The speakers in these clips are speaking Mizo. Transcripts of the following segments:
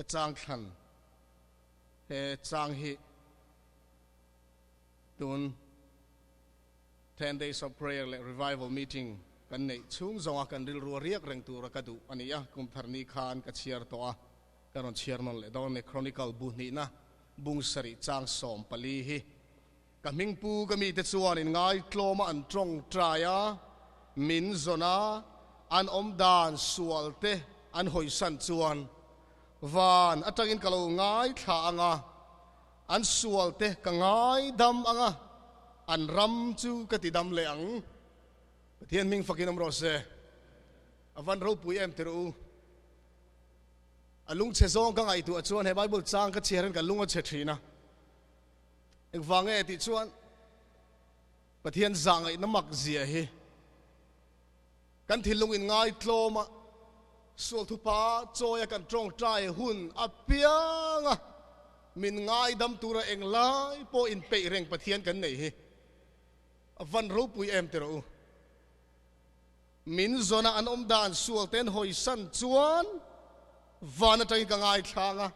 Ka chang thlan he chang hi tun 10 Days of Prayer leh Revival Meeting kan neih chhung zawnga kan rilru a riak reng tura ka duh a ni a, kum thar ni khan ka chhiar tawh a, ka rawn chhiar nawn leh dawn a ni. Chronicle bu hnihna bung sarih chang 14 hi ka hmingpu ka mite chuan in ngaitlawma an tawngtai a, min zawn a, an awm dan sual te an hawisan chuan van atangin ka lo ngaithla ang a, An sual te ka ngai dam ang a, an ram chu ka ti dam leh ang. Pathian hming fakin awm rawh se. A van ropui em tirh u. A lungchhe zawng ka ngaihtuah chuan he Bible chang ka chhiar hian ka lung a chhe thin a. Engvang nge tih chuan Pathian zah ngaihna mak zia hi kan thinlung in ngaitlawm a, sual thupa chawi a kan tawngtai hun apiang a min ngaidam tura englai pawh inpeih reng Pathian kan nei hi a van ropui em ti rawh u. Min zawna an awm dan sual ten hawisan chuan van atangin ka ngaithlang a,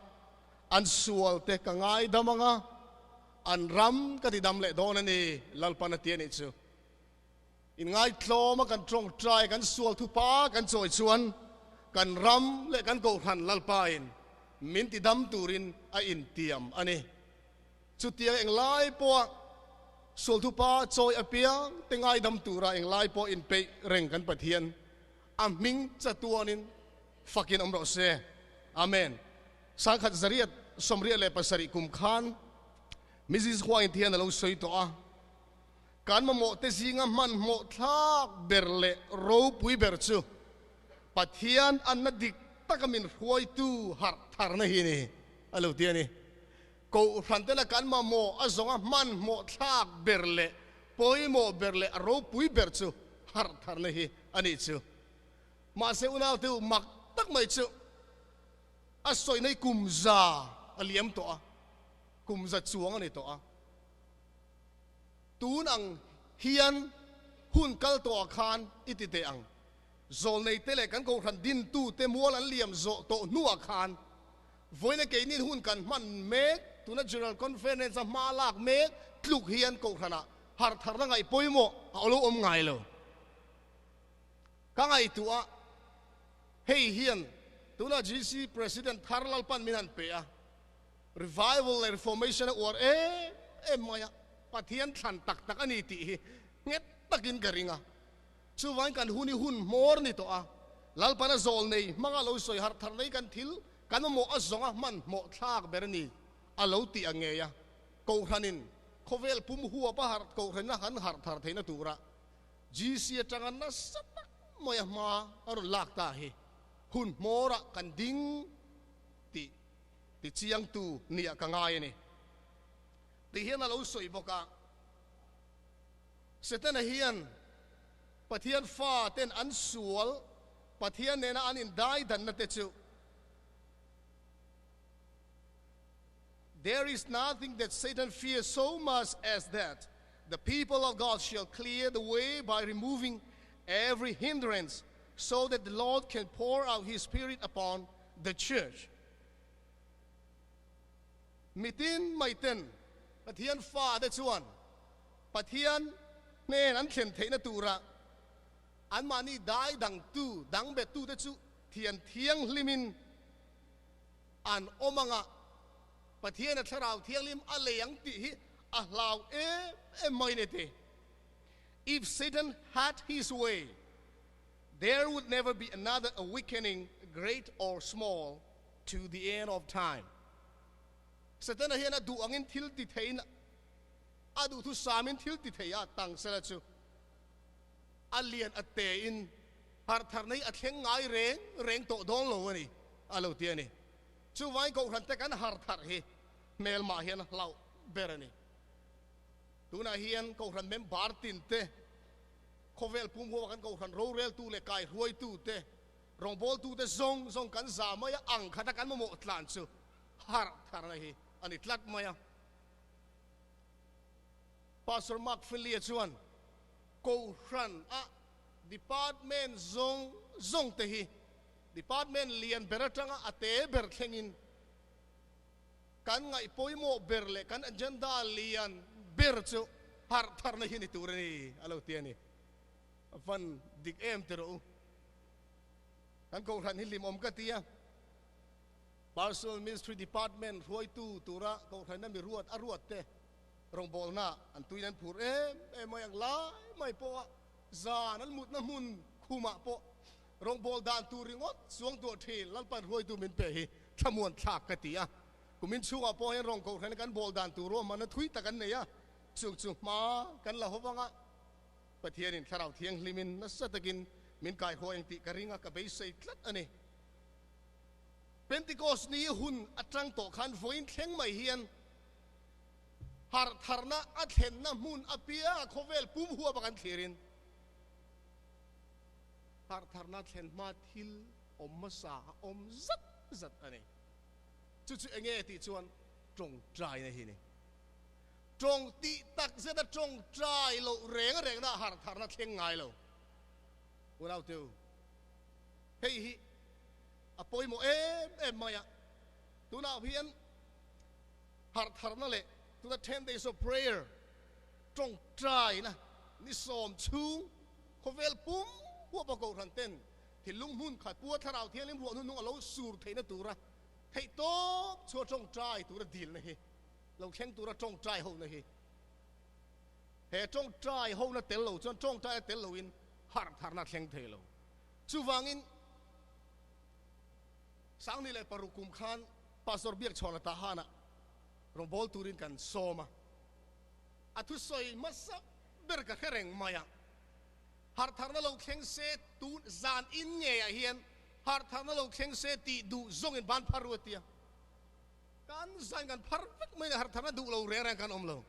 an sual te ka ngaidam ang a, an ram ka ti dam leh dawn a ni, Lalpan a ti a nih chu. Inngaitlawm a kan tawngtai, kan sual thupa kan chawi chuan kan ram leh kan kohhran Lalpain min tidam turin a intiam a ni. Chutiang englai pawha sual thupa chawi apiang te ngaidam tura englai pawh inpeih reng kan Pathian a hming chatuanin fakin awm rawh se. Amen. 1987 kum khan Mrs. Huangin thian a lo sawi tawh a. Kan mamawh te zinga hmanhmawh thlak ber leh ropui ber chu Pathian anna dik taka min hruaitu harh tharna hi a ni, a lo ti a ni. Kohhran tena kan mamawh a zawnga hmanhmawh thlak ber leh pawimawh ber leh a ropui ber chu harh tharna hi a nih chu. Mahse unaute u mak tak mai chu a sawina hi kum za a liam tawh a, kum za chuang a ni tawh a. Tun ang hian hun kal tawhah khan i ti teh ang. Zawlneite leh kan kohhran dintute mual an liam zawh tawh hnuah khan vawiina keinin hun kan hman mek, tuna General Conference-a hma lak mek tluk hian kohhranah harh tharna ngaih pawimawh a lo awm ngai lo. Ka ngaihtuah a, hei hian tuna GC President thar Lalpan min han pe a. Revival leh Reformation a uar em em mai a, Pathian thlan tak tak a ni tih hi nghet takin ka ring a. Chuvangin kan hun hi hun hmawr ni tawh a, Lalpana zawl nei hmanga lo sawi harh thar nei kan thil kan mamawh a zawnga hmanhmawh thlak ber a ni a lo tih ang ngei a, Kohhranin khawvel pum huap a harh Kohhranina han harh thar theihna tura GC atanga nasa tak mai a hma a rawn lak ta hi hun hmawrah kan ding tih Ti chiangtu nia ka ngai a ni. Ti hian a lo sawi bawk a, Setana hian Pathian fa ten an sual Pathian nena an indaidanna te chu There is nothing that Satan fears so much as that the people of God shall clear the way by removing every hindrance so that the Lord can pour out his spirit upon the church. Mitin mai ten Pathian fate chuan Pathian hnen an thlen theihna tura anmahni dai dangtu, dang bettute chu thian thianghlimin an awm anga Pathian a Thlarau Thianghlim a lei ang tih hi a hlau em em mai ni ti. If Satan had his way, There would never be another awakening, great or small, to the end of time. Setana hian a duh angin thil ti theiin a duh thu samin thil ti thei a tang sela chu a lian a tein harh tharna hi a thleng ngai reng reng tawh dawn lo a ni a lo ti a ni. Chuvangin Kohhran te kan harh tharh hi hmelmah hian hlauh ber a ni. Tunah hian Kohhran member tin te Khawvel pum huama kan kohhran roreltu leh kaihruaitute, rawngbawltute zawng zawng kan za mai a, ang khata kan mamawh tlan chu harh tharna hi a ni tlat mai a. Pastor Mark Finley-a chuan kohhran a department zawng zawng te hi department lian ber atanga a te ber thlengin, Kan ngaih pawimawh ber leh kan agenda lian ber chu harh tharna hi ni tur a ni, a lo ti a ni. A van dik em ti rawh u. Kan kohhran hi hlimawm ka ti a. Personal Ministry Department hruaitu tura kohhranna mi ruat a ruat te rawngbawlna an tuin an phur em em mai ang lai mai pawh a zan an mutna hmun khumah pawh rawngbâwl dan tur ringawt chuang tuah thin Lalpan hruaitu min pe hi thlamuan thlak ka ti a. Kumin chhungah pawh hian rawng kohhran kan bâwl dan tur ruahmanna thui tak an nei a, chung chu hma kan la hawp anga Pathianin Thlarau Thianghlimin nasa takin min kaihruai ang tih ka ring a, ka beisei tlat a ni. Pentecost ni hun atang tawh khan vawiin thleng mai hian harh tharna a thlenna hmun apianga khawvel pum huap a kan thlirin harh tharna thlen hma thil awm hmasa a awm zat zat a ni. Chu chu enge tih chuan tawngtaina hi a ni. Tawng tih tak zeta tawngtai loh reng rengna harh tharna thleng ngai lo. Unauteu, hei hi a pawimawh em em mai a, tunah hian harh tharna leh tuna 10 days of prayer tawngtaina ni sawm chhung khawvel pum huap a kohhran ten thinlung hmun khat pua thlarau thianghlim ruah hnuhnung a lo sur theihna tura theih tawp chhuah tawngtai tura dilna hi lo thleng tura tawngtai hona hi he tawngtai hona tel lo chuan tawngtaina tel loin harh tharna thleng thei lo. Chuvangin Sangni leh paruk kum khan Pastor Biakchhawna Tahana rawngbâwl turin kan sawm a, a thusawi hmasa ber ka hre reng mai a, Harhtharna lo thleng se tun zan in ngeiah hian harhtharna lo thleng se tih duh zawngin ban phar ru a ti a, kan zan kan phar vek mai a, harhtharna duh lo reng reng kan awm lo.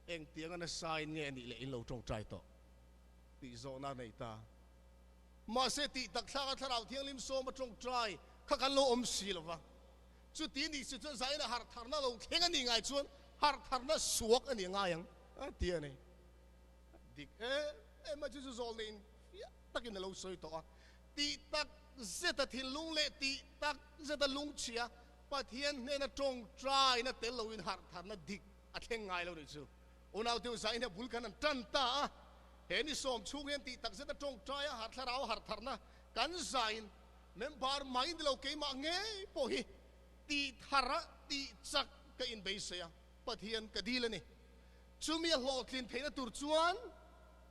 Engtianga nasain nge a nih leh in lo tawngtai tawh tih zawhna a nei ta. Mahse tih tak thlaka Thlarau Thianghlim sawma tawngtai kha kan lo awm si lo va. Chuti nih si chuan zaina harh tharna lo thleng a nih ngai chuan harh tharna suak a nih ngai ang a ti a ni. Dik em em a chu chu zawl neiin fiah takin a lo sawi tawh a. Tih tak zeta thinlung leh tih tak zeta lungchhia Pathian hnena tawngtaina tel loin harh tharna dik a thleng ngai lo nih chu. Unauteu zaina bul kan an tan ta a. He ni sawm chhung hian tih tak zeta tawngtai a harh thlarau harh tharna kan zain member mai ni lo keimah ngei pawh hi tih thar a tih chak ka inbeisei a, Pathian ka dil a ni. Chumi a hlawhtlin theihna tur chuan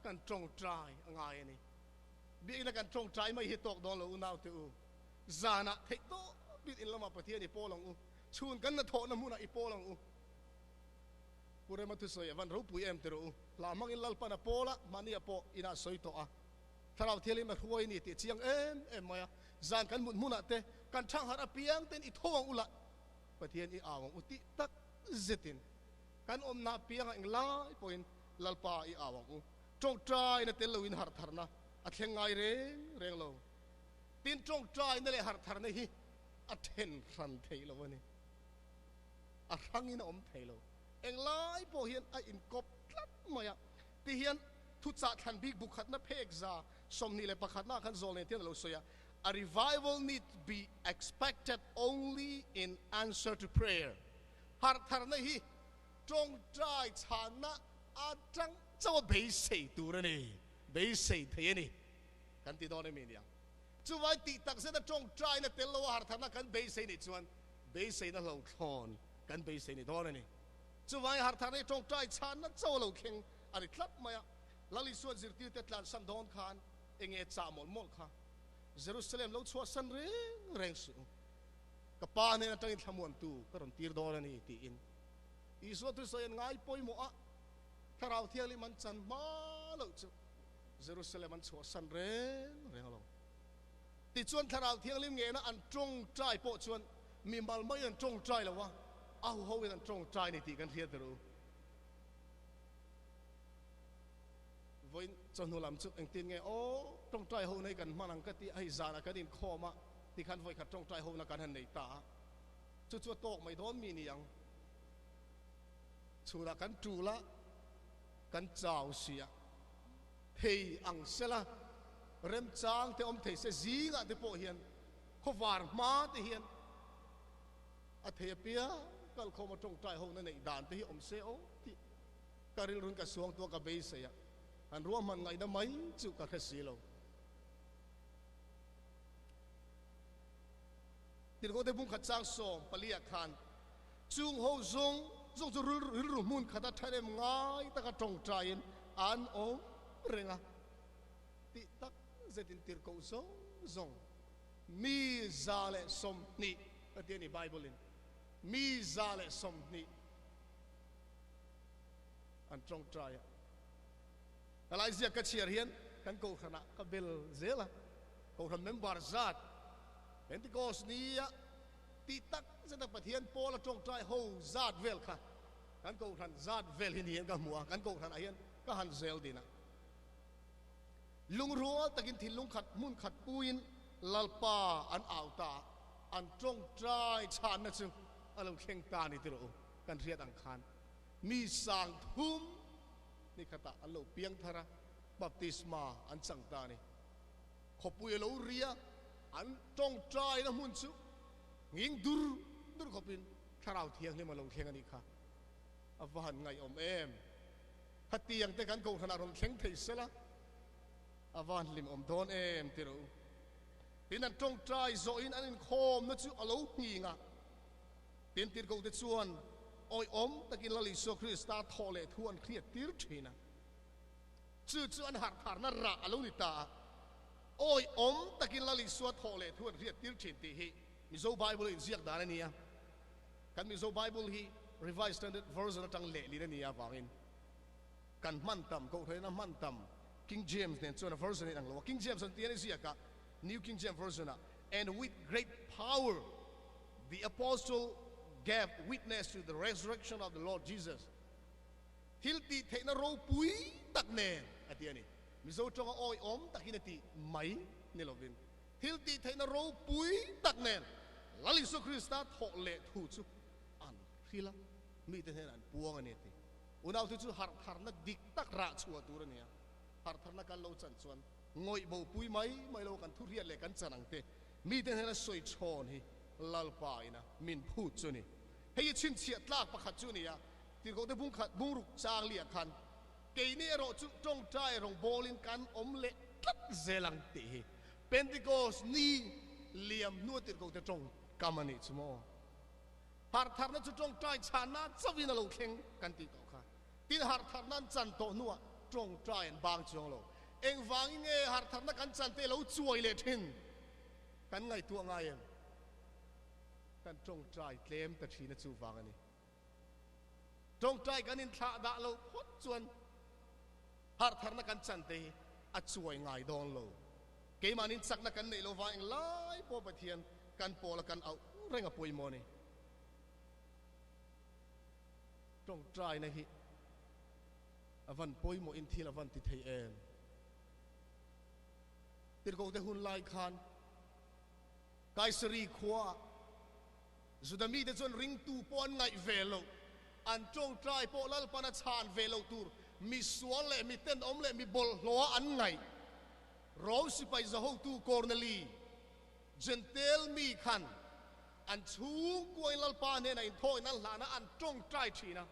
kan tawngtai a ngai a ni. Biakina kan tawngtai mai hi tawk dawn lo unaute u, zanah theih tawp bik in lamah Pathian i pawl ang u, chhun kan hnathawhna hmunah i pawl ang u. Pu Rema thusawi a van ropui em ti rawh u. Hla hmangin Lalpan a pawl a, mahnia pawh inah sawi tawh a. Thlarau Thianghlim a hruai ni tih a chiang em em mai a. Zan kan mut hmunah te, kan thang harh apiang ten i tho ang u lah, Pathian i au ang u tih tak zetin kan awmna apiangah englai pawhin Lalpa i au ang u. Tawngtaina tel loin harh tharna a thleng ngai reng reng lo. Tin, tawngtaina leh harh tharna hi a then hran theih lo a ni. A hrangin a awm thei lo. Englai pawh hian a inkawp tlat mai a. Ti hian thuchah thlan bik bu khatna phek za 21 ah khan zawl nen tian a lo sawi a, A revival need be expected only in answer to prayer. Harh tharna hi tawngtai chhanna atang chauh a beisei tur a ni, beisei thei a ni kan ti dawn emi niang. Chuvai tih takzeta tawngtaina tel lo a harh tharna kan beisei nih chuan Beiseina hlo thlawn kan beisei ni dawn a ni. Chuvangin harhtharna hi tawngtai chhanna cho a lo thleng a ni tlat mai a. Lal Isuan zirtirte tlansan dawn khan enge chah mawlh mawlh kha Jerusalem lo chhuahsan reng reng suh u. Ka Pa hnen atangin thlamuantu ka rawn tir dawn a ni tiin Isua thusawi an ngai pawimawh a, Thlarau Thianghlim an chan hma loh chu Jerusalem an chhuahsan reng reng lo. Tichuan Thlarau Thianghlim ngena an tawngtai pawh chuan mi mal maiin an tawngtai lo a, a huhoin an tawngtai ni tih kan hriat ber u. Vawiin chawhnu lam chu engtin nge aw tawngtai hona hi kan hman ang ka ti a, hei zanah kan inkhawm a, tikhan vawikhat tawngtai hona kan han nei ta a, chu chu a tawk mai dawn mi ni ang. Chhunah kan tul a, kan chau si a, thei ang sela, remchang te awm thei se zingah te pawh hian khawvar hma te hian A thei apiang kalkhawm a tawngtai ho na neih dan te hi awm se aw tih ka rilrun ka suangtuah ka beisei a, han ruahman ngaihna mai chu ka hre si lo. Tirhkohte bungkhat chang 14 ah khan chung ho zawng zawng chu rilru hmun khata ṭhahnem ngai taka tawngtaiin an awm reng a tih tak zetin tirhkoh zawng zawng mi 120 ka ti a ni Bible-in mi 120 an tawngtai a. Helai ziak ka chhiar hian kan kohhranah ka bel zel a, kohhran member zat Pentecost nia tih tak zeta Pathian pawl a tawngtai ho zat vel kha kan kohhran zat vel hi niin ka hmu a, kan kohhranah hian ka han zel din a. Lungrual takin thinlung khat hmun khat puiin Lalpa an au ta a, an tawngtai chhanna chu a lo thleng ta a ni ti rawh u, kan hriat ang khan mi 3000 ni khatah an lo piang thar a, baptisma an chang ta a ni. Khawpui a lo ri a, an tawngtaina hmun chu nghing dur dur khawpin Thlarau Thianghlim a lo thleng a nih kha. A va han ngaihawm em! Khatiang te kan kohhranah rawn thleng thei sela, a va han hlimawm dawn em ti rawh u. Tin, an tawngtai zawhin an inkhawmna chu a lo nghing a. Tin, tirhkohte chuan awihawm takin Lal Isua Krista thawh leh thu an hriat tir thin a. Chu chu an harhtharna rah a lo ni ta a. Awihawm takin Lal Isua thawh leh thu an hriat tir thin tih hi Mizo Bible a inziak dan a ni a. Kan Mizo Bible hi Revised Standard Version atang lehlin a ni avangin kan hman tam, Kohhranina hman tam King James nen chuan a version a inang lo a. King James an ti a ni ziak a, New King James Version-ah, And with great power the apostle gave witness to the resurrection of the Lord Jesus. Thil tih theihna ropui tak nen a ti a ni. Mizo tawnga awihawm takin a tih mai ni lovin, thil tih theihna ropui tak nen Lal Isua Krista thawh leh thu chu an hril a, mite hnenah an puang a ni a ti. Unau thu chu harhtharna dik tak rah chhuah tur a ni a, harhtharna kan lo chan chuan ngawih bopui mai mai lo kan thu hriat leh kan chan ang te mite hnena sawi chhawn hi Lalpa ina min phut chu a ni. Hei hi chhinchhiah tlak pakhat chu a ni a, Tirhkohte bungkhat bungruk chang liah khan keini erawh chu tawngtai rawngbawlin kan awm leh tlat zel ang tih hi Pentecost ni liam hnua tirhkohte tawngkam a nih chu maw? Harhtharna chu tawngtai chhanna chauhin a lo thleng kan tih tawh kha. Tin, harhtharna an chan tawh hnuah tawngtai an bang chuang lo. Engvangin nge harhtharna kan chan te lo chuai leh thin kan ngaihtuah ngai em? Kan tawngtai tlem ta thin a chuvang a ni. Tawngtai kan inthlah dah loh phawt chuan harhtharna kan chan te hi a chuai ngai dawn lo. Keimahni chakna kan neih lova englai pawh Pathian kan pawla kan auh reng a pawimawh a ni. Tawngtaina hi a van pawimawhin thil a van ti thei em? Tirhkohte hun lai khan Kaisari khuaah Juda mite chuan ringtu pawh an ngaih ve loh, an tawngtai pawh Lalpan a chhan ve loh tur mi sual leh mi tenawm leh mi bawlhhlawha an ngaih. Rom sipai zahotu Korneli, Jentail mi khan an chhungkuain Lalpa hnenah inthawhin an hlana an tawngtai thin a,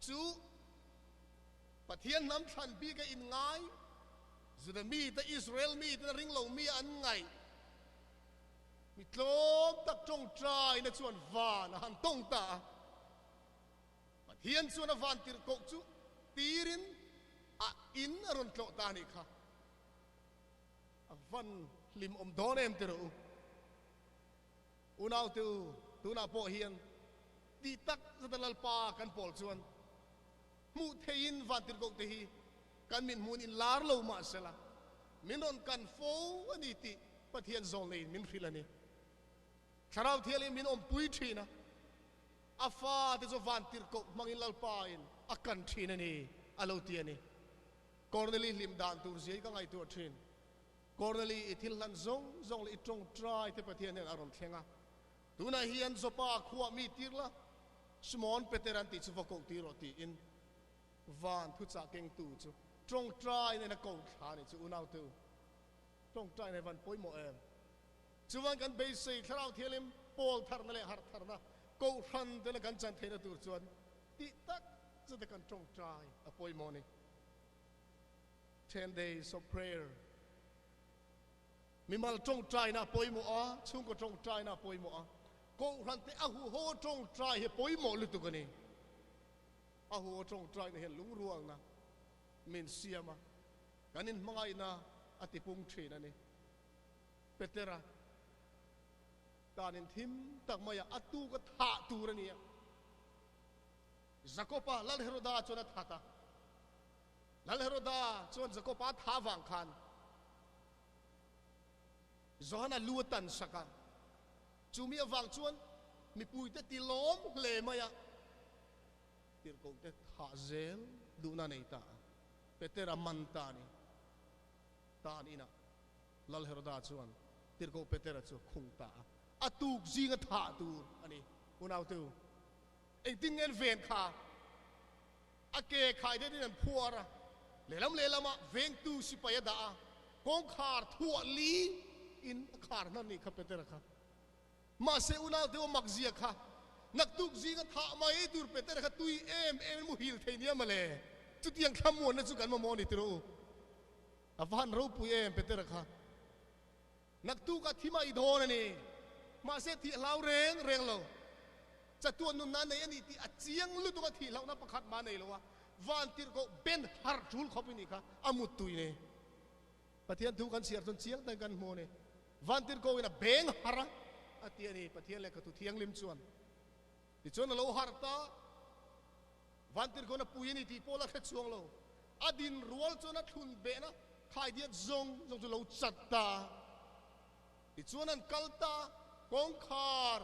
chu Pathian hnam thlan bika inngai Juda mite, Israel mite ring lo mi an ngaih. Mi tlawm tak tawngtaina chuan van a han tawng ta a. Pathian chuan a van tirhkoh chu tirin a in a rawn tlawh ta a nih kha. A van hlim awm dawn em ti rawh u. Unaute u, tunah pawh hian tih tak zeta Lalpa kan pawl chuan hmuh theihin van tirhkoh te hi kan min hmun in lar lo mah sela, min rawn kan fo a ni tih Pathian zawl neiin min hrilh a ni. Thlarau Thianghlim min awmpui thin a, a fate chu van tirhkoh hmangin Lalpa in a kan thin a ni, a lo ti a ni. Korneli hlim dan tur zia hi ka ngaihtuah thin. Korneli i thil hlan zawng zawng leh i tawngtai te Pathian hian a rawn thleng a. Tunah hian Joppa khuah mi tir la, Simon Peter an tih chu va koh tir rawh tiin Van thuchah kengtu chu tawngtai nena ko thla ni chu unaute u. Tawngtai nei van pawimawh em? Chuvan kan beisei Thlarau Thianghlim pawl tharna leh harh tharna Kohhran tena kan chan theihna tur chuan tih tak zeta kan tawngtai a pawimawh a ni. 10 days of prayer. Mimal tawngtaina a pawimawh a, chhungkaw tawngtaina a pawimawh a, Kohhran te a huho tawngtai hi a pawimawh lutuk a ni. A huho tawngtaina hian lungrualna min siam a, kan inhmangaihna a tipung thin a ni. Petera tanin thim tak maia a tuk a thah tur a ni a. Jakoba Lal Heroda chuan a that a. Lal Heroda chuan Jakoba a thah vang khan Johana lu a tan sak a. Chumi avang chuan mipuite ti lawm hle mai a. Tirhkohte thah zel duhna nei ta a. Petera man ta a ni. Tan inah Lal Heroda chuan Tirhkoh Petera chu a khung ta a. A tuk zinga thah tur a ni. Unaute u, engtin nge an ven kha? A ke khai deuhin an phuar a, lehlam lehlamah vengtu sipai a dah a, kawngkhar thuah li in a khar hnan nih kha Petera kha. Mahse unaute u mak zia kha, naktuk zinga thah mai tur Petera kha tui em em in muhil thei nia mawle. Chutiang thlamuanna chu kan mamawh a ni tirh u. A va han ropui em Petera kha. Naktuk a thi mai dawn a ni. Mahse thih hlau reng reng lo. Chatuan nunna nei a ni tih a chiang lutuk a thih hlauhna pakhat mah nei lo a, van tirhkoh ben harh tul khawp i nih kha a muttui ni. Pathian thu kan chhiar chuan chiang takin kan hmu a ni. Van tirhkoh in a beng harh a, a ti a ni Pathian lehkhathu thianghlim chuan. Tichuan a lo harh ta, van tirhkoh in a pui a ni tih pawh la hre chuang lo. A din rual chuan a thlun behna khaidiat zawng zawng chu lo chat ta. Tichuan an kal ta, kawngkhar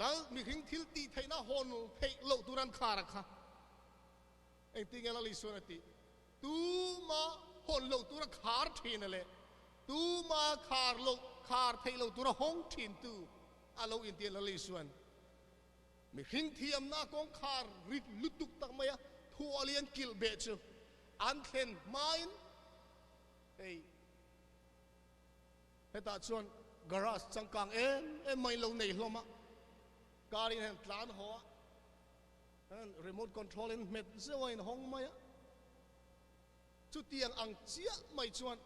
lal mihring thil tih theihna hawn theih loh tur an khar a kha. Engtin nge Lal Isuan a tih? Tuma hawn loh tura khar thin a leh tuma khar loh khar theih loh tura hawng thin tu a lo inti a Lal Isuan. Mihring thiamna kawngkhar rit lutuk tak maia thualian kilh beh chu an thlen hmain hei Hetah chuan garage changkang em em mai lo nei hlawm a, car in han tlan haw a, remote control in hmet zeuh a in hawng mai a. Chutiang ang chiah mai chuan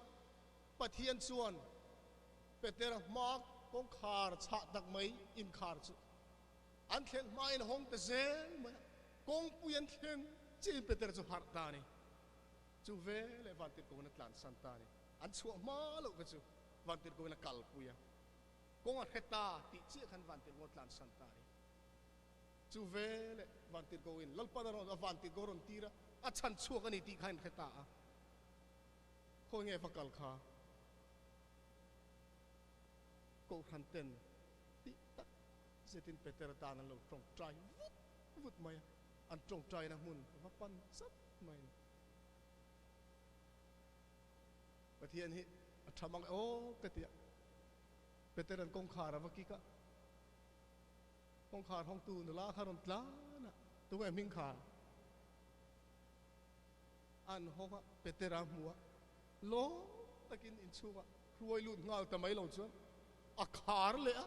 Pathian chuan Petera hma kawngkhar chhah tak mai inkhar chu an thlen hmain a hawng ta zel mai a, kawngpui an thlen chiahin Petera chu harh ta a ni. Chu veleh Vantirhkohna tlansan ta a ni. An chhuah hma loh kha chu Vantirhkohin a kalpui a, kawng a hre ta tih chiah khan Vantirhko a tlansan ta a ni. Chu veleh Vantirhkohin Lalpan a rawn a Vantirhko a rawn tir a, a chhan chhuak a ni tih kha a inhre ta a. Khawi nge va kal kha? Kohhran ten tih tak zetin Petera tan an lo tawngtai vut vut mai a, an tawngtaina hmun va pan chat mai a ni. Pathian hi a tha mang e aw ka ti a, Peter-a'n kawngkhar a va kik a, kawngkhar hawngtu nula kha rawn tlan a, tunge hming kha? An hawng a, Peter-a hmu a, lawm takin inchhungah hruai lut nghal ta mai lo chuan a khar leh a,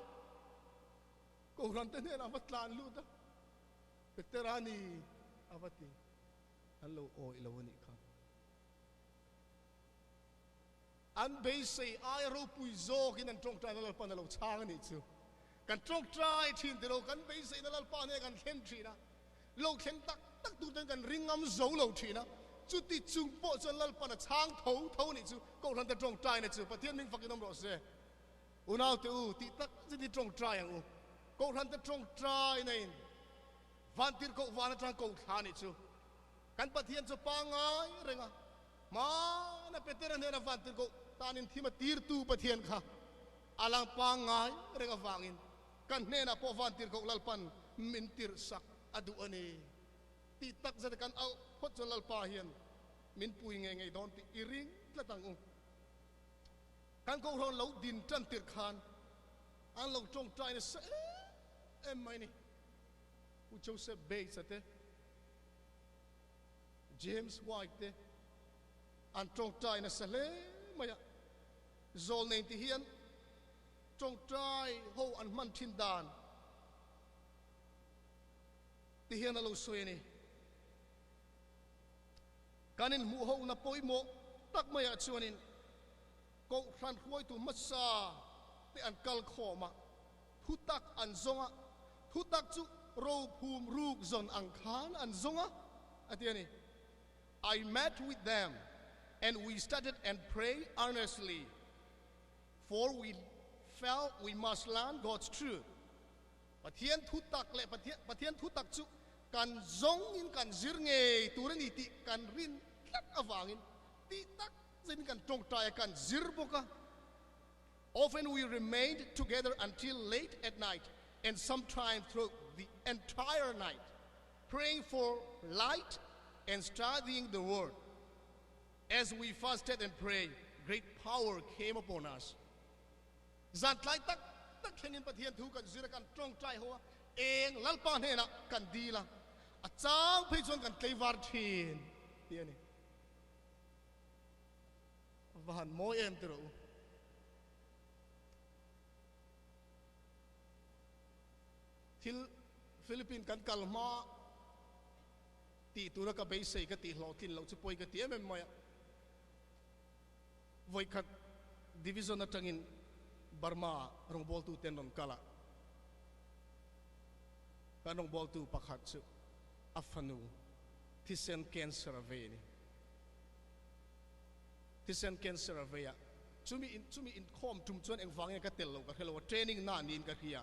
Kohhran te hnenah a va tlan lut a, Peter-a ni a va ti, an lo awih lo a nih kha. An beisei aia ropui zawkin an tawngtaina Lalpan a lo chhang a nih chu. Kan tawngtai thin tilo, kan beiseina Lalpa hneh kan thlen thin a, lo thleng tak tak tur ten kan ring ngam zo lo thin a, chuti chung pawh chuan Lalpan a chhang tho tho a nih chu. Kohhran te tawngtaina chu Pathian hming fakin awm rawh se. Unaute u, tih tak zet hi tawngtai ang u. Kohhran te tawngtaina in Vantirhkoh van atang kohthla a nih chu. Kan Pathian chu pangngai reng a, hmana Petera hnena vantirhkoh tanin thim a tirtu Pathian kha a lang pangngai reng avangin kan hnenah pawh vantirhkoh Lalpan min tirhsak a duh a ni tih tak zeta kan auh phawt chuan Lalpa hian min pui ngei ngei dawn tih i ring tlat ang u. Kan Kohhran lo din tan tirh khan an lo tawngtai nasa em em mai a ni. Pu Joseph Bates-a te, James White te an tawngtai nasa hle mai a, zawlnei ti hian tawngtai ho an hman thin dan Ti hian a lo sawi a ni. Kan inhmuhhohna pawimawh tak maiah chuanin Kohhran hruaitu hmasa te an kal khawm a, thutak an zawng a, thutak chu rophum ruk zawn ang khan an zawng a, a ti a ni. I met with them and we studied and prayed earnestly for we felt we must learn God's truth. Pathian thutak leh Pathian thutak chu kan zawngin kan zir ngei tur a ni tih kan rin tlat avangin tih tak zetin kan tawngtai a, kan zir bawk a. Often we remained together until late at night and sometimes through the entire night praying for light and studying the word. As we fasted and prayed, great power came upon us. Zan tlai tak tak thlengin Pathian thu kan zir a, kan tawngtai ho a, eng Lalpa hnenah kan dil a, a chang phei chuan kan tleivar thin tih a ni. Va han mawi em ti rawh u. Thil Philippine kan kal hma tih tura ka beisei ka tih hlawhtlin loh chu pawi ka ti em em mai a. Vawikhat division atangin Burma rawngbawltu ten rawn kal a, kan rawngbawltu pakhat chu a fanu thisen cancer a vei a ni. Thisen cancer a vei a, chumi in chumi inkhawm tum chuan engvangin ka tel loh ka hre lo a, training na niin ka hria,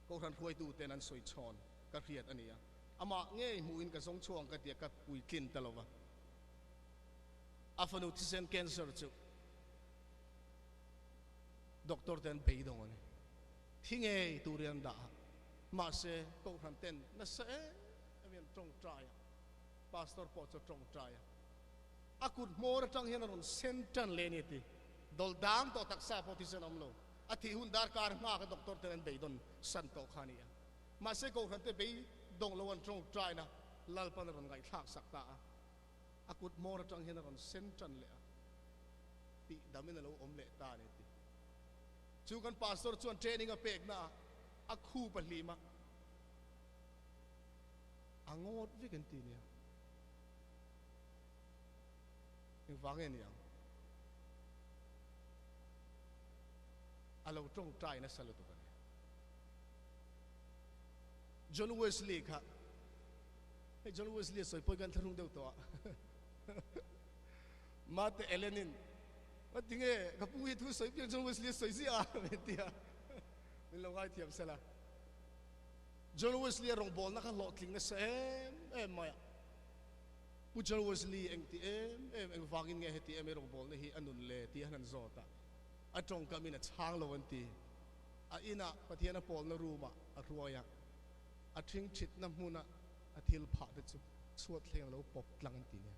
Kohhran hruaitu ten an sawi chhawn ka hriat a ni a, amah ngei hmuhin ka zawng chhuak ang ka ti a, ka puitlin ta lo va. A fanu thisen cancer chu doctor ten beidawng a ni. Thi ngei turin an dah a, mahse Kohhran ten nasa em em in an tawngtai a, pastor pawh chu a tawngtai a, a kut hmawr atang hian a rawn sen tan leh a ni a ti. Dawlh dang tawh taksa pawh thisen a awm lo, a thih hun darkar nghak a doctor ten an beidawn san tawh kha a ni a. Mahse Kohhran te beidawng lo an tawngtaina Lalpan a rawn ngaihthlak sak ta a. A kut hmawr atang hian a rawn sen tan leh a, tih damin a lo awm leh ta a ni a ti. Chu kan pastor chuan training a pekna ah a khup a hlim a, a ngawt vek an ti nia. Engvang nge ni ang? A lo tawngtai nasa lutuk a ni. John Wesley kha Hei John Wesley a sawi pawh hi kan thlahrung deuh tawh a. Mate Ellen-in, Ka ti nge, ka pu hi thu sawi piang John Wesley a sawi ziah a, min ti a. Min lo ngaithiam sela. John Wesley a rawngbawlna kha hlawhtling nasa em em mai a. Pu John Wesley eng ti em em, eng vangin nge heti em i rawngbawlna hi a nun le tih a han zawt a. A tawngkamin a chhang lo an ti. A inah Pathian a pawlna room-ah a hruai a. A ṭhingṭhitna hmuna a thil phah te chu chhuat thleng a lo pawp tlang an ti nia.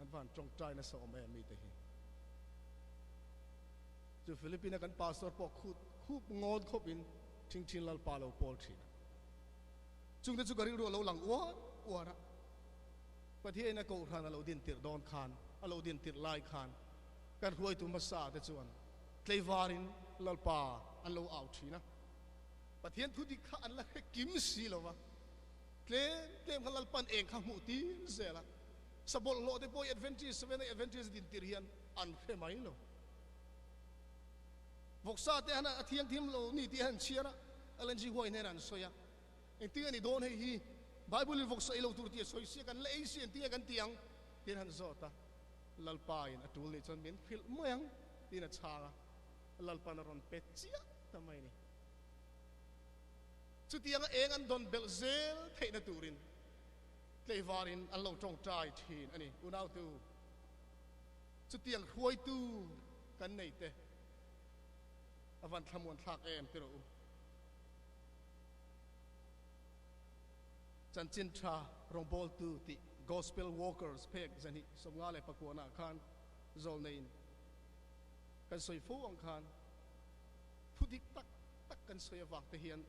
An van ṭawngṭai nasa awm em mite hi. Chu Philippine-a kan pastor pawh khut khup ngawn khawpin ṭhingṭhin Lalpa a lo pawl ṭhin a. Chungte chu ka rilru a lo lang uar uar a. Pathiain a kohhran a lo din tirh dawn khan, a lo din tirh lai khan kan hruaitu hmasa te chuan Tleivarin Lalpa an lo au thin a, Pathian thu dik kha an la hre kim si lo va, tlem tlem kha Lalpan eng kha hmuh tir zel a, sabawlhhlawh te pawh i Adventist Seventh Day Adventist din tir hian an hre mai lo. Vawksa te han a thiangthim lo ni tih an chhiar a, LNG huai hnenah an sawi a, engtin a ni dawn hei hi, Bible in vawksa ei lo tur tih a sawi sia, kan la ei si engtin nge kan ti ang tiin han zawt a. Lalpain a tul nih chuan min hrilh mai ang tiin a chhang a, Lalpan a rawn pe chiah ta mai a ni. Chutianga eng an dawn belh zel theihna turin tleivarin an lo tawngtai thin a ni. Unautu, chutiang hruaitu kan nei te a van thlamuan thlak em ti rawh u. Chanchin tha rawngbawltu tih Gospel Workers phek zahnih 54 ah khan zawlneiin kan sawi fo ang khan thu dik tak tak kan sawi avang te hian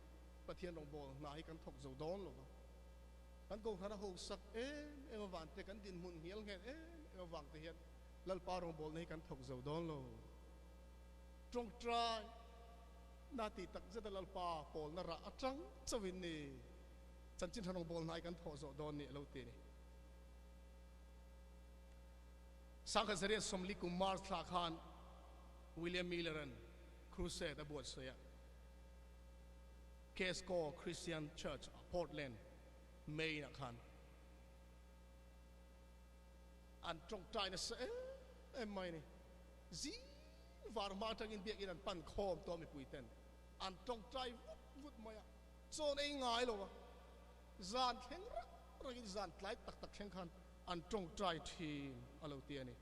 Pathian rawngbâwl hna hi kan thawk zo dawn lo va. Kan Kohhran a hosak em em avang te, kan dinhmun hnial nghet em em avang te hian Lalpa rawngbâwlna hi kan thawk zo dawn lo. Tawngtai. na tih tak zet a Lalpa pawlna rah atang chauhin ni chanchin tha rawngbawl hnai kan thawh zawh dawn ni a lo ti a ni. Sangkhat Zariat 40 kum March thla khan William Miller-a'n crusade a buatsaih a, Casco Christian Church a Portland, Maine-ah khan an tawngtai nasa em em mai a ni. Zing var hma atangin biakinn an pan khawm tawh a mipuiten an tawngtai vut vut mai a, chawn ei ngai lo a, zan thleng rak rakin zan tlai tak tak thleng khan an tawngtai thin a lo ti a ni.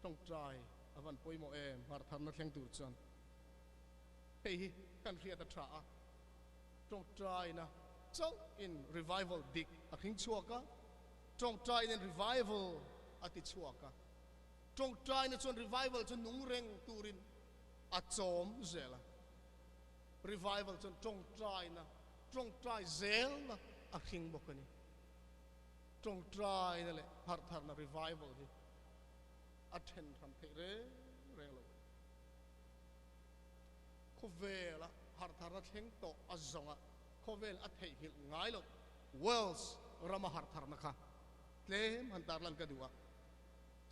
Tawngtai a van pawimawh em hartharna thleng tur chuan hei hi kan hriat a tha a, tawngtaina chauh in revival dik a hring chhuak a, tawngtaina in revival a ti chhuak a, tawngtaina chuan revival chu nung reng turin a chawm zel a, revival chuan tawngtaina tawngtai zelna a hring bawk a ni. Tawngtaina leh harhtharna revival hi a then hran theih reng reng lo. Khawvela harhtharna thleng tawh a zawnga khawvel a theihnghilh ngai loh Wales rama harhtharna kha tlem han tarlan ka duh a,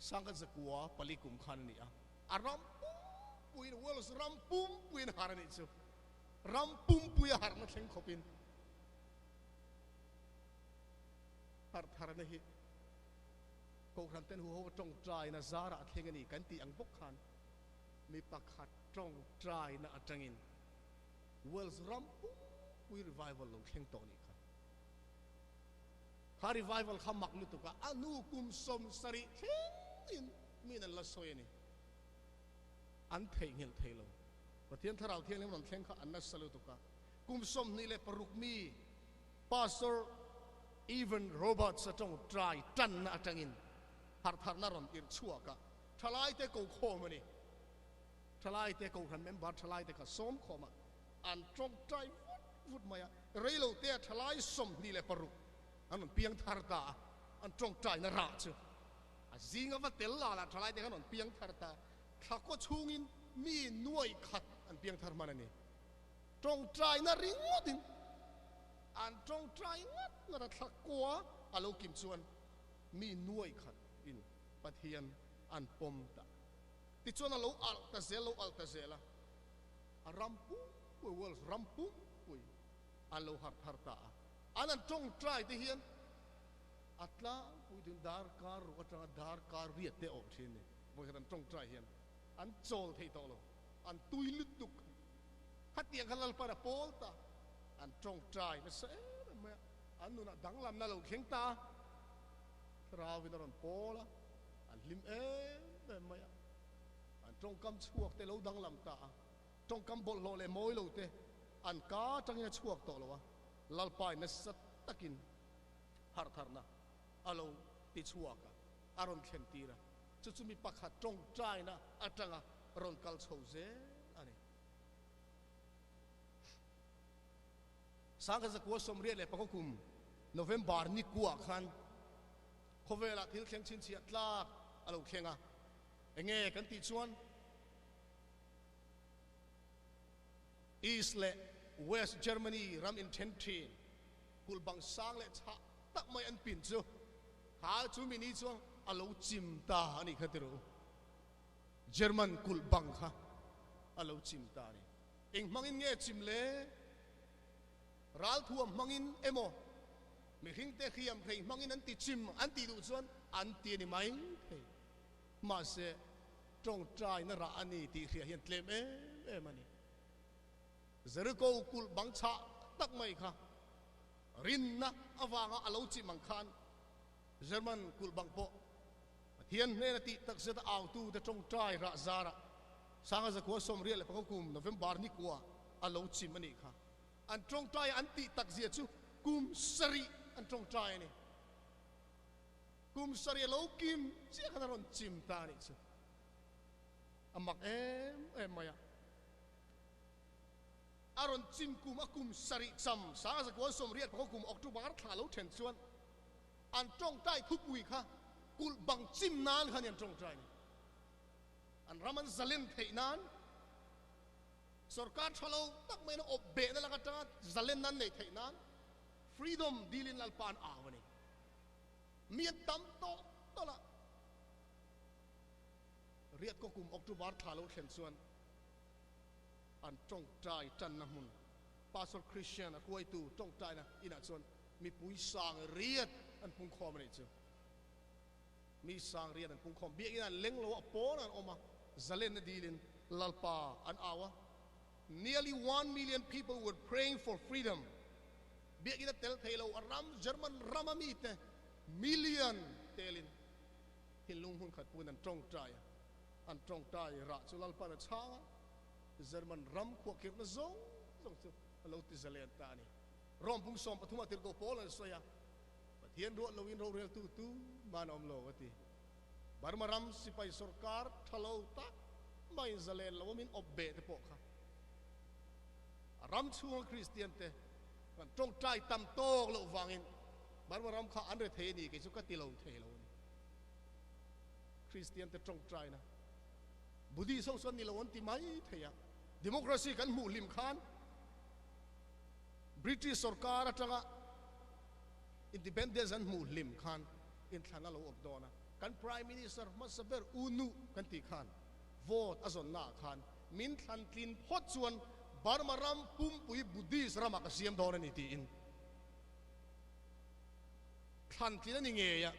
Sangkhat zakua pali kum khan a ni a, a ram pumpuiin Wales ram pumpuiin har a nih chu, ram pumpuia harhna thleng khawpin harhtharna hi Kohhran ten huho tawngtaina zarah a thleng a ni kan tih ang bawk khan mi pakhat tawngtaina atangin Wales ram pumpui revival lo thleng tawh nih kha. Kha revival kha mak lutuk a, a nu kum 70 thlengin miin an la sawi a ni. An theihnghilh thei lo. Pathian Thlarau Thianghlim rawn thleng kha an nasa lutuk a. Kum 26 mi Pastor Evan Roberts-a tawngtai tanna atangin harhtharna rawn irh chhuak a, thalaite ko khawm a ni. Thalaite Kohhran member thalaite kha sawm khawm a, an tawngtai vut vut mai a, reilotea thalai 26 an rawn piang thar ta a, an tawngtaina rah chu a zinga va tel la lah thalaite khan rawn piang thar ta, thla kaw chhungin mi nuai khat an piang thar hman a ni. Tawngtaina ringawtin an tawngtai ngat ngat a, thla kua a lo kim chuan mi nuai khat in Pathian an pawm ta. Tichuan a lo alh ta zel, lo alh ta zel a, a ram pumpui, Wales ram pumpui an lo harh thar ta a. An an tawngtai te hian a tlangpui dun darkar ruk atanga darkar riat te a awm thin a ni. Vawikhat an tawngtai hian an chawl thei tawh lo, an tui lutuk. Khatiang kha Lalpan a pawl ta, an tawngtai nasa em em mai a, an nunah danglamna lo thleng ta a, Thlarauin a rawn pawl a, an hlim em em mai a, an tawngkam chhuak te lo danglam ta a, tawngkam bawlhhlawh leh mawi lo te an ka atangin a chhuak tawh lo a, Lalpain nasa takin harhtharna a lo ti chhuak a, a rawn thlen tir a, chu chu mi pakhat tawngtaina atanga rawn kal chho zel a ni. Sangkhat zakua 84 kum November ni kuah khan khawvelah thil thleng chhinchhiah tlak a lo thleng a, enge kan tih chuan East leh West Germany ram inthen thin kulh bang sang leh chhah tak mai an pin chu kha chu mi ni chuan a lo chim ta a nih kha ti rawh u. German kulh bang kha a lo chim ta a ni. Eng hmangin nge chim le? Ralthuam hmangin emaw, mihringte hriam hrei hmangin an ti chim an tih duh chuan an ti a ni mai thei. Mahse, tawngtaina rah a ni tih hriah hian tlem em em a ni. Jericho kulh bang chhah tak mai kha rinna avanga a lo chim ang khan German kulh bang pawh Pathian hnena tih tak zeta autute tawngtai rah zarah Sanga Zakhua 85 kum November ni kua a lo chim a nih kha. An tawngtai an tih tak zia chu kum sarih an tawngtai a ni. Kum sarih a lo kim chiah khan a rawn chim ta a nih chu. A mak em em mai a. A rawn chim kum a kum sarih cham Sanga Zakhua 85 kum October thla lo then chuan An tawngtai thupui kha kulh bang chim nan kha ni an tawngtai ni. An ram an zalen theih nan Sorkar tha lo tak maiin a awp behna lak atanga zalenna an neih theih nan freedom dilin Lalpa an au a ni. Mi an tam tawh tawlh a. Riat kaw kum October thla lo thlen chuan an tawngtai tanna hmun Pastor Christian a hruaitu tawngtaina inah chuan mipui sang riat an pungkhawm a nih chu. Mi sang riat an pungkhawm. Biakinn an leng lo a, pawn an awm a, zalenna dilin Lalpa an au a. Nearly 1 million people were praying for freedom. Biakinn a tel thei lo a ram German rama mite million telin thinlung hmun khat puin an tawngtai a. An tawngtai rah chu Lalpa'n a chhang a, German ram khuahkhirhna zawng zawng chu a lo ti zalen ta a ni. Rome pung 13 ah tirhkoh Paul an sawi a. Pathian ruah loin roreltu tu man a awm lo, a ti. Burma ram sipai sorkar tha lo tak maiin zalen lo awmin awp beh te pawh kha a ram chhunga Kristian te kan tawngtai tam tawk loh vangin Burma ram kha an re thei a ni kei chu ka ti lo thei lo a ni. Kristian te tawngtaina Buddhist ho chuan ni lo an ti mai thei a, Democracy kan hmuh hlim khan British sorkar atanga Independence an hmuh hlim khan inthlan a lo awm dawn a, kan Prime Minister hmasa ber U Nu kan tih khan vote a zawnna ah khan min thlan tlin phawt chuan Burma ram pumpui Buddhist ramah ka siam dawn a ni tiin thlan tlin a ni ngei a,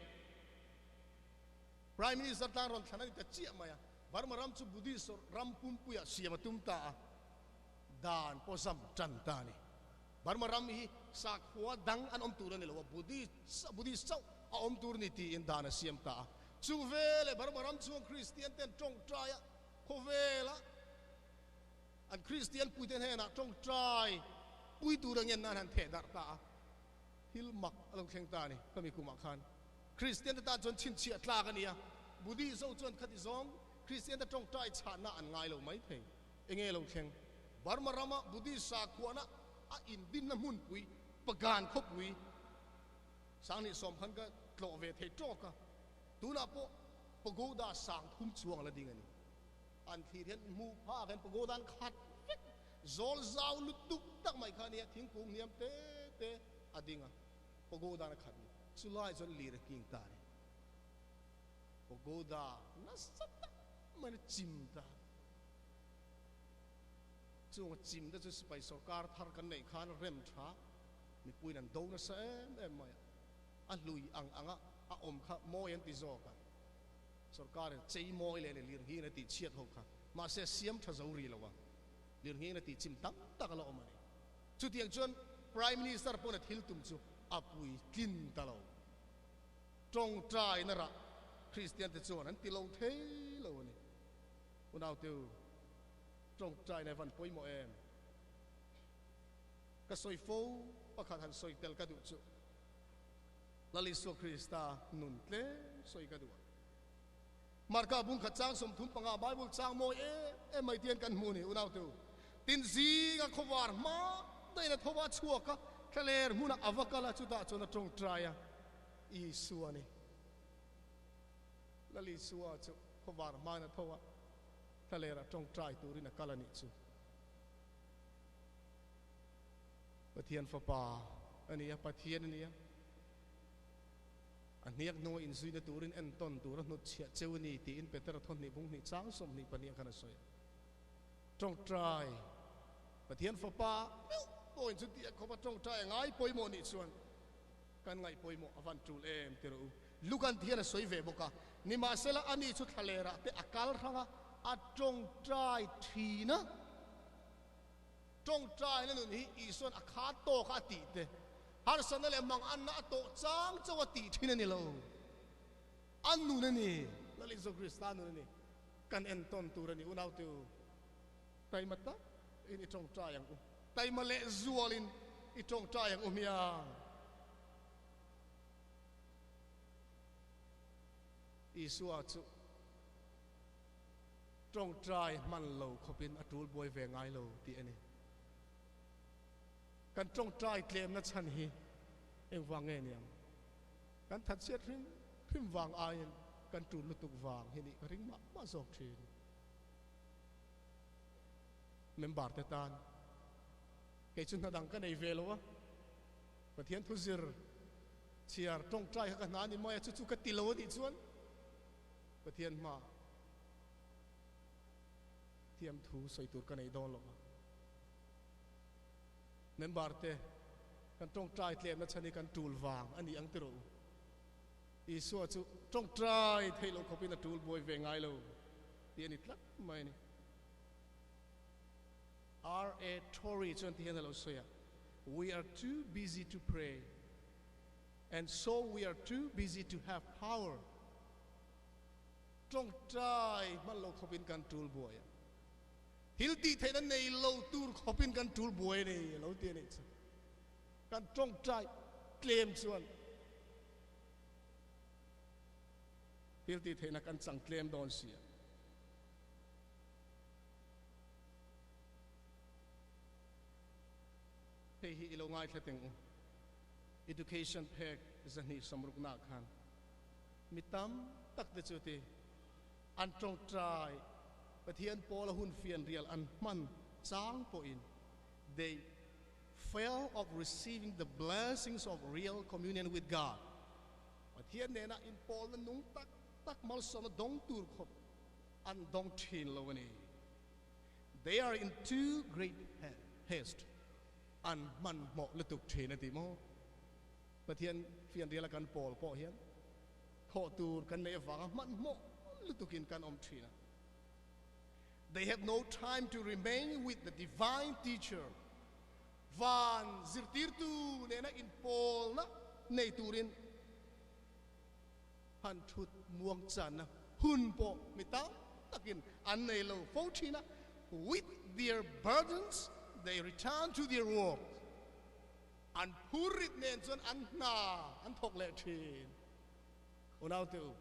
Prime Minister tan rawn thlan a ni ta chiah mai a, Burma ram chu Buddhist ram pumpuiah siam a tum ta a, dan pawh zam tan ta a ni. Burma ram hi sakhua dang an awm tur a ni lo a, Buddhist Buddhist chauh a awm tur ni tiin dan a siam ta a. Chu veleh Burma ram chhunga Kristian ten tawngtai a, khawvela an Kristian puite hnenah tawngtai pui tur angin an han theh darh ta a. Thil mak a lo thleng ta a ni khami kumah khan. Kristian te tan chuan chhinchhiah tlak a ni a, Buddhist ho chuan khati zawng Kristian te tawngtai chhahna an ngai lo mai thei. Enge lo thleng? Burma rama Buddhist sakhuana a indinna hmunpui Pagan khawpui Sanghnih sawm khan ka tlawh ve thei tawk a, tunah pawh pagoda sang thum chuang la ding a ni. An thlir hian hmuh phak hian pagoda an khat vek, zawl zau lutuk tak mai kha a nia, thingkung hniam te te a ding a, pagoda an a khat ni. Chulai chuan lir a king ta a ni. Pagoda nasa tak mai a chim ta. Chung a chim te chu sipai sorkar thar kan neih khan rem tha mipuiin an do nasa em em mai a, a hlui ang anga a awm kha mawi an ti zawk a, sorkarin chei mawi leh lirnghing a tih chhiat ho kha mahse a siam tha zo rih lo a, lirnghing a tih chim tam tak a la awm a ni. Chutiang chuan Prime Minister pawn a thil tum chu a puitlin ta lo. Tawngtaina rah Kristian te chuan an ti lo thei lo a ni. Unaute u, tawngtaina hi van pawimawh em? Ka sawi fo pakhat han sawi tel ka duh chu Lal Isua Krista nun tlem sawi ka duh a. Marka bung khat chang 35 Bible chang mawi em em mai tian kan hmu ni unaute u. Tin zinga khawvar hma dahin a tho a chhuak a, thlaler hmunah a va kal a, chutah chuan a tawngtai a, Isua ni. Lal Isua chu khawvar hmain a tho a, thlalerah tawngtai turin a kal a nih chu. Pathian Fapa a ni a, Pathian a ni a. A hniak hnunga inzuina turin entawn tur a hnutchhiah cheu a ni tiin Petera thawhnih bung hnih chang 22 ah khan a sawi a. Tawngtai, Pathian Fapa meuh pawhin chuti a khawp a tawngtai a ngai pawimawh nih chuan kan ngaih pawimawh a van tul em ti rawh u. Lukan thian a sawi ve bawk a, nimahsela ani chu thlalerah te a kal hrang a, a tawngtai thin a. Tawngtaina nun hi Isua'n a kha tawk a tih te, harsatna leh manganna a tawh chang chauh a tih thin a ni lo. A nun a ni, Lal Isua Krista nun a ni. Kan entawn tur a ni unaute u. Taima tak in i tawngtai ang u. Taima leh zualin i tawngtai ang u hmiang. Isua chu tawngtai hman lo khawpin a tul buai ve ngai lo tih a ni. Kan tawngtai tlemna chhan hi engvang nge niang? Kan thatchhiat hrim hrim vang aiin kan tul lutuk vang hi nih ka ring mah mah zawk thin. Member te tan kei chu hna dang ka nei ve lo a, Pathian thu zir chhiar tawngtai kha ka hna a ni mai a, chu chu ka ti lo a nih chuan Pathian hma thiam thu sawi tur ka nei dawn lo a. Member te kan tawngtai tlemna chhan hi kan tul vang a ni ang ti rawh u. Isua chu tawngtai theih loh khawpin a tul buai ve ngai lo tih a ni tlat mai a ni. R. A. Torrey chuan ti hian a lo sawi a, We are too busy to pray and so we are too busy to have power. Tawngtai hman lo khawpin kan tul buai a, thil tih theihna nei lo tur khawpin kan tul buai a ni a lo ti a nih chu. Kan tawngtai tlem chuan thil tih theihna kan chang tlem dawn si a. Hei hi i lo ngaithla teng u. Education phek zahnih samruknaah khan mi tam tak te chu ti an tawngtai Pathian pawla hun fianrial an hman chang pawhin they fail of receiving the blessings of real communion with God Pathian nena inpawlna nung tak tak malsawmna dawng tur khawp an dawng thin lo a ni. They are in too great haste, an hmanhmawh lutuk thin a ti maw? Pathian fianriala kan pawl pawh hian thawh tur kan neih avanga hmanhmawh lutukin kan awm thin a. They have no time to remain with the divine teacher, van zirtirtu nena inpawlna nei turin Han thut muang channa hun pawh mi tam takin an nei lo fo thin a, with their burdens they return to their work, an phurrit nen chuan an hna an thawk leh thin. Unaute u,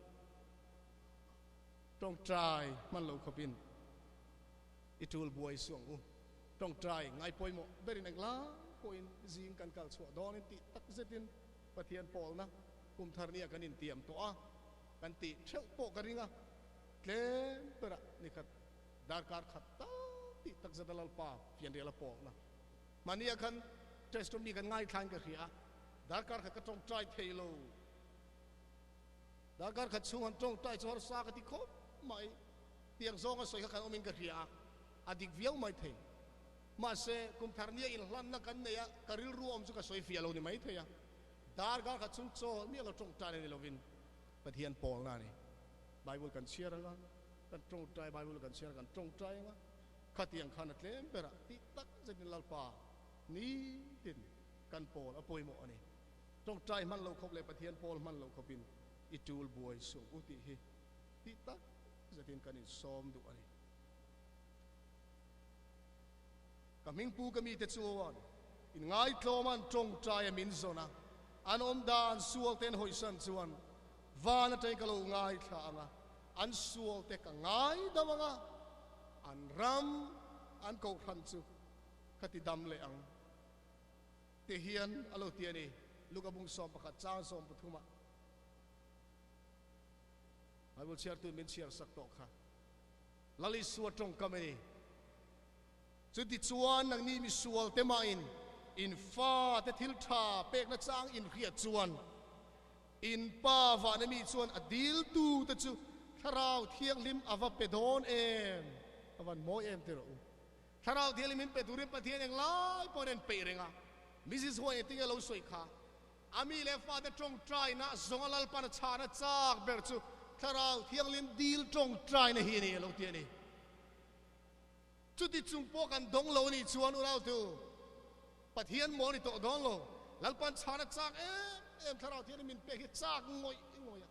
tawngtai hman lo khawpin i tul buai suh ang u. Tawngtai ngai pawimawh berin englai pawhin zing kan kal chhuah dawnin tih tak zetin Pathian pawlna kum thar nia kan intiam tawh a, kan tih theuh pawh ka ring a, tlem berah nikhat darkar khat tal tih tak zat a Lalpa fianrial a pawlna. Mahnia khan testimony kan ngaithlain ka hria a, darkar khat ka tawngtai thei lo, darkar khat chhung han tawngtai chu harsa ka ti khawp mai, tiang zawnga sawi kha kan awmin ka hria a, a dik viau mai thei. Mahse, kum thar nia inhlanna kan nei a, ka rilru awm chu ka sawi fiah lo ni mai thei a. Darkar khat chung chaw miah lo tawngtai na ni lovin Pathian pawlna a ni. Bible kan chhiar anga, kan tawngtai, Bible kan chhiar a, kan tawngtai anga, khatiang khan a tlem berah tih tak zetin Lalpa nitin kan pawl a pawimawh a ni. Tawngtai hman lo khawp leh Pathian pawl hman lo khawpin i tul buai suh u tih hi tih tak zetin kan insawm duh a ni. Ka hmingpu ka mite chuan inngaitlawm an tawngtai a min zawn a, an awm dan sual te an hawisan chuan van atangin ka lo ngaithla ang a, an sual te ka ngaidam ang a, an ram an kohhran chu ka ti dam leh ang ti hian a lo ti a ni, Luka bung 11 chang 13 ah. Bible chhiartu min chhiar sak tawh kha. Lal Isua tawngkam a ni. Chutichuan nangni misual te mahin in fate thil tha pekna chang in hriat chuan in pa vana mi chuan a diltu te chu Thlarau Thianghlim a va pe dawn em? A van mawi em ti rawh u. Thlarau Thianghlim in pe turin Pathian englai pawhin a inpeih reng a. Mrs. Huai engtin nge lo sawi kha? A mi leh fate tawngtaina zawnga Lalpan a chhana chak ber chu Thlarau Thianghlim dil tawngtaina hi a ni a lo ti a ni. Chuti chung pawh kan dawng lo nih chuan Urautu, Pathian maw ni tawh dawn lo, Lalpan chhana chak em em Thlarau Thianghlim min pek hi chak ngawih ngawih a.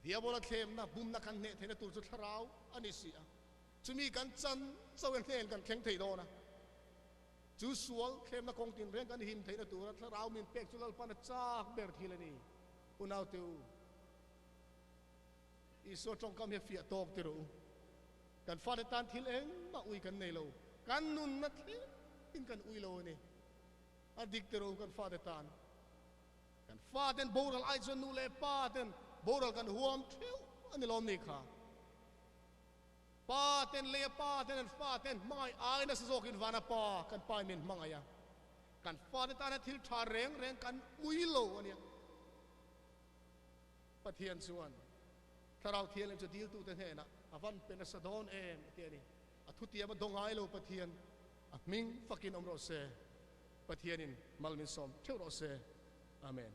Diabola thlemna, bumna kan hneh theihna tur chu Thlarau a ni si a. Chumi kan chan chauh e hnen kan thleng thei dawn a. Chu sual thlemna kawng tinreng kan him theihna tura thlarau min pek chu Lalpan a chak ber thil a ni. Unaute u, Isua tawngkam hi a fiah tawk ti rawh u. Kan fate tan thil engmah ui kan nei lo, kan nunna thlengin kan ui lo a ni. A dik ti rawh u kan fate tan. Kan faten boral ai chuan nu leh pa ten boral kan huam theuh a ni lawm ni kha. Pa te. ten leia pa ten an fa ten hmangaih ai nasa zawkin vana pa kan pa in min hmangaih a, kan fate tana thil tha reng reng kan ui lo a nia. Pathian chuan Thlarau Thianghlim chu diltute hnenah a van pe nasa dawn em a ti a ni. A thutiam a dawngai lo Pathian a hming fakin awm rawh se. Pathianin mal min sawm theuh rawh se. Amen.